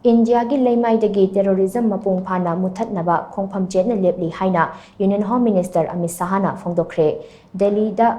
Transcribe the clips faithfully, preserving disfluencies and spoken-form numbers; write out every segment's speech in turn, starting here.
ꯏꯟꯗꯤꯌꯥꯒꯤ ꯂꯩꯃꯥꯏꯗꯒꯤ terrorism ꯃꯄꯨꯡ ꯐꯥꯅ ꯃꯨꯊꯠꯅꯕ ꯈꯣꯡꯐꯝ ꯆꯦꯠꯅ ꯂꯦꯞꯂꯤ ꯍꯥꯏꯅ Union Home Minister ꯑꯃꯤꯠ ꯁꯍꯥꯅ ꯐꯣꯡꯗꯣꯛꯈ꯭ꯔꯦ꯫ ꯗꯦꯜꯂꯤꯗ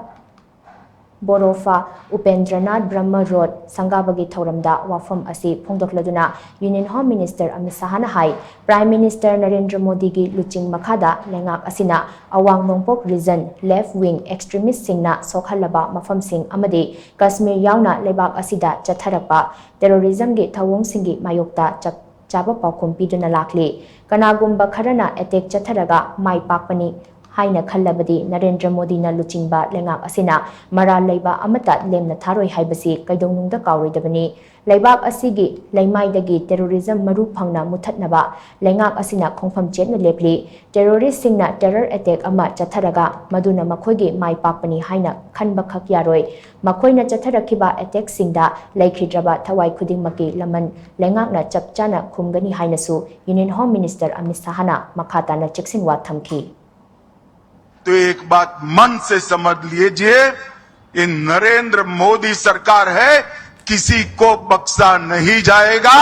ꯕꯣꯔꯣꯐꯥ ꯎꯄꯦꯟꯗ꯭ꯔꯅꯥꯊ ꯕ꯭ꯔꯍꯃ ꯔꯣꯗ ꯁꯪꯒꯥꯕꯒꯤ ꯊꯧꯔꯝꯗ ꯋꯥꯐꯝ ꯑꯁꯤ ꯐꯣꯡꯗꯣꯛꯂꯗꯨꯅ Union Home Minister ꯑꯃꯤꯠ ꯁꯍꯥꯅ ꯍꯥꯏ, Prime Minister ꯅꯔꯦꯟꯗ꯭ꯔ ꯃꯣꯗꯤꯒꯤ ꯂꯨꯆꯤꯡ ꯃꯈꯥꯗ ꯂꯩꯉꯥꯛ ꯑꯁꯤꯅ ꯑꯋꯥꯡ ꯅꯣꯡꯄꯣꯛ region left wing extremistꯁꯤꯡꯅ ꯁꯣꯛꯍꯜꯂꯕ ꯃꯐꯝꯁꯤꯡ ꯑꯃꯗꯤ ꯀꯁꯃꯤꯔ ꯌꯥꯎꯅ ꯂꯩꯕꯥꯛ ꯑꯁꯤꯗ ꯆꯠꯊꯔꯛꯄ terrorismꯒꯤ ꯊꯧꯑꯣꯡꯁꯤꯡꯒꯤ ꯃꯥꯌꯣꯛꯇ ꯆꯞ ꯆꯥꯕ ꯄꯥꯎꯈꯨꯝ ꯄꯤꯗꯨꯅ ꯂꯥꯛꯂꯤ꯫ ꯀꯅꯥꯒꯨꯝꯕ ꯈꯔꯅ attack ꯆꯠꯊꯔꯒ ꯃꯥꯏ ꯄꯥꯛꯄꯅꯤ ꯍꯥꯏꯅ ꯈꯜꯂꯕꯗꯤ ꯅꯔꯦꯟꯗ꯭ꯔ ꯃꯣꯗꯤꯅ ꯂꯨꯆꯤꯡꯕ ꯂꯩꯉꯥꯛ ꯑꯁꯤꯅ ꯃꯔꯥꯜ ꯂꯩꯕ ꯑꯃꯠꯇ ꯂꯦꯝꯅ ꯊꯥꯔꯣꯏ ꯍꯥꯏꯕꯁꯤ ꯀꯩꯗꯧꯅꯨꯡꯗ ꯀꯥꯎꯔꯣꯏꯗꯕꯅꯤ꯫ ꯂꯩꯕꯥꯛ ꯑꯁꯤꯒꯤ ꯂꯩꯃꯥꯏꯗꯒꯤ terrorism ꯃꯔꯨ ꯐꯪꯅ ꯃꯨꯊꯠꯅꯕ ꯂꯩꯉꯥꯛ ꯑꯁꯤꯅ ꯈꯣꯡꯐꯝ ꯆꯦꯠꯅ ꯂꯦꯞꯂꯤ꯫ Terroristꯁꯤꯡꯅ terror attack ꯑꯃ ꯆꯠꯊꯔꯒ ꯃꯗꯨꯅ ꯃꯈꯣꯏꯒꯤ ꯃꯥꯏ ꯄꯥꯛꯄꯅꯤ ꯍꯥꯏꯅ ꯈꯟꯕꯈꯛ ꯌꯥꯔꯣꯏ꯫ ꯃꯈꯣꯏꯅ ꯆꯠꯊꯔꯛꯈꯤꯕ attackꯁꯤꯡꯗ ꯂꯩꯈꯤꯗ꯭ꯔꯕ ꯊꯋꯥꯏ ꯈꯨꯗꯤꯡꯃꯛꯀꯤ ꯂꯃꯟ ꯂꯩꯉꯥꯛꯅ ꯆꯞ ꯆꯥꯅ ꯈꯨꯝꯒꯅꯤ ꯍꯥꯏꯅꯁꯨ Union Home Minister ꯑꯃꯤꯠ ꯁꯍꯥꯅ ꯃꯈꯥ ꯇꯥꯅ ꯆꯦꯛꯁꯤꯟꯋꯥ ꯊꯝꯈꯤ꯫ तो एक बात मन से समझ लीजिए, ये नरेंद्र मोदी सरकार है, किसी को बख्शा नहीं जाएगा,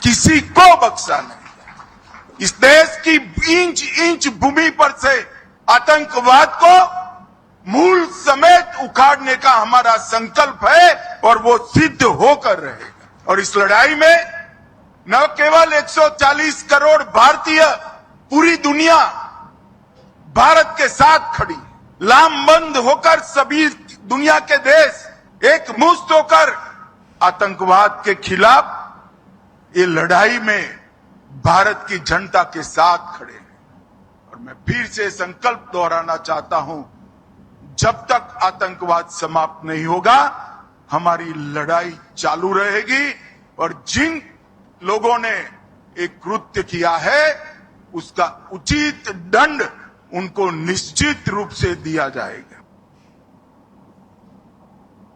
किसी को बख्शा नहीं। इस देश की इंच इंच भूमि पर से आतंकवाद को मूल समेत उखाड़ने का हमारा संकल्प है और वो सिद्ध होकर रहेगा। और इस लड़ाई में न केवल एक सौ चालीस करोड़ भारतीय, पूरी दुनिया भारत के साथ खड़ी। लामबंद होकर सभी दुनिया के देश एकमुश्त होकर आतंकवाद के खिलाफ ये लड़ाई में भारत की जनता के साथ खड़े हैं। और मैं फिर से संकल्प दोहराना चाहता हूं, जब तक आतंकवाद समाप्त नहीं होगा, हमारी लड़ाई चालू रहेगी और जिन लोगों ने एक कृत्य किया है, उसका उचित दंड उनको निश्चित रूप से दिया जाएगा।